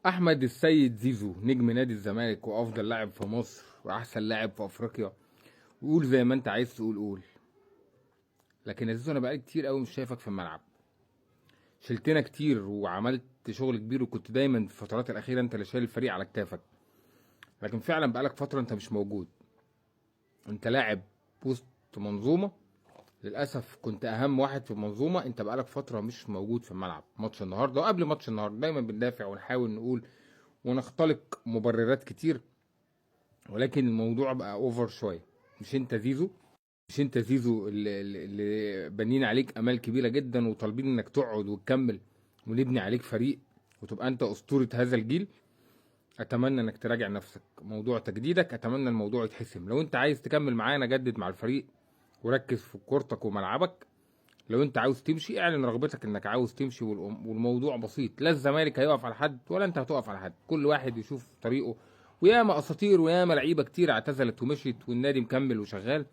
احمد السيد زيزو نجم نادي الزمالك وافضل لاعب في مصر واحسن لاعب في افريقيا، وقول زي ما انت عايز تقول قول، لكن يا زيزو انا بقالي كتير قوي مش شايفك في الملعب. شلتنا كتير وعملت شغل كبير، وكنت دايما في الفترات الاخيرة انت اللي شايل الفريق على كتافك، لكن فعلا بقالك فترة انت مش موجود. انت لاعب وسط منظومة، للاسف كنت اهم واحد في المنظومة، انت بقالك فترة مش موجود في الملعب. ماتش النهارده وقبل ماتش النهارده دايما بندافع ونحاول نقول ونختلق مبررات كتير، ولكن الموضوع بقى over شوية. مش انت زيزو، مش انت زيزو اللي بنينا عليك امال كبيرة جدا وطالبين انك تقعد وتكمل ونبني عليك فريق وتبقى انت اسطورة هذا الجيل. اتمنى انك تراجع نفسك، موضوع تجديدك اتمنى الموضوع يتحسم. لو انت عايز تكمل معانا جدد مع الفريق وركز في كورتك وملعبك. لو انت عاوز تمشي اعلن رغبتك انك عاوز تمشي، والموضوع بسيط، لا الزمالك هيقف على حد ولا انت هتقف على حد، كل واحد يشوف طريقه. وياما اساطير وياما لعيبة كتير اعتزلت ومشيت والنادي مكمل وشغال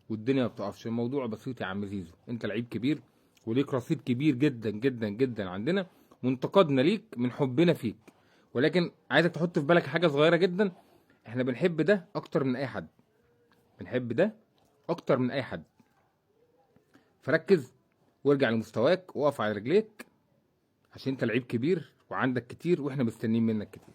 والدنيا ما بتقفش. الموضوع بسيط يا عم زيزو، انت لعيب كبير وليك رصيد كبير جدا جدا جدا عندنا، وانتقادنا ليك من حبنا فيك، ولكن عايزك تحط في بالك حاجة صغيرة جدا، احنا بنحب ده اكتر من اي حد، بنحب ده اكتر من اي حد. فركز وارجع لمستواك وقف على رجليك، عشان انت لعيب كبير وعندك كتير واحنا مستنيين منك كتير.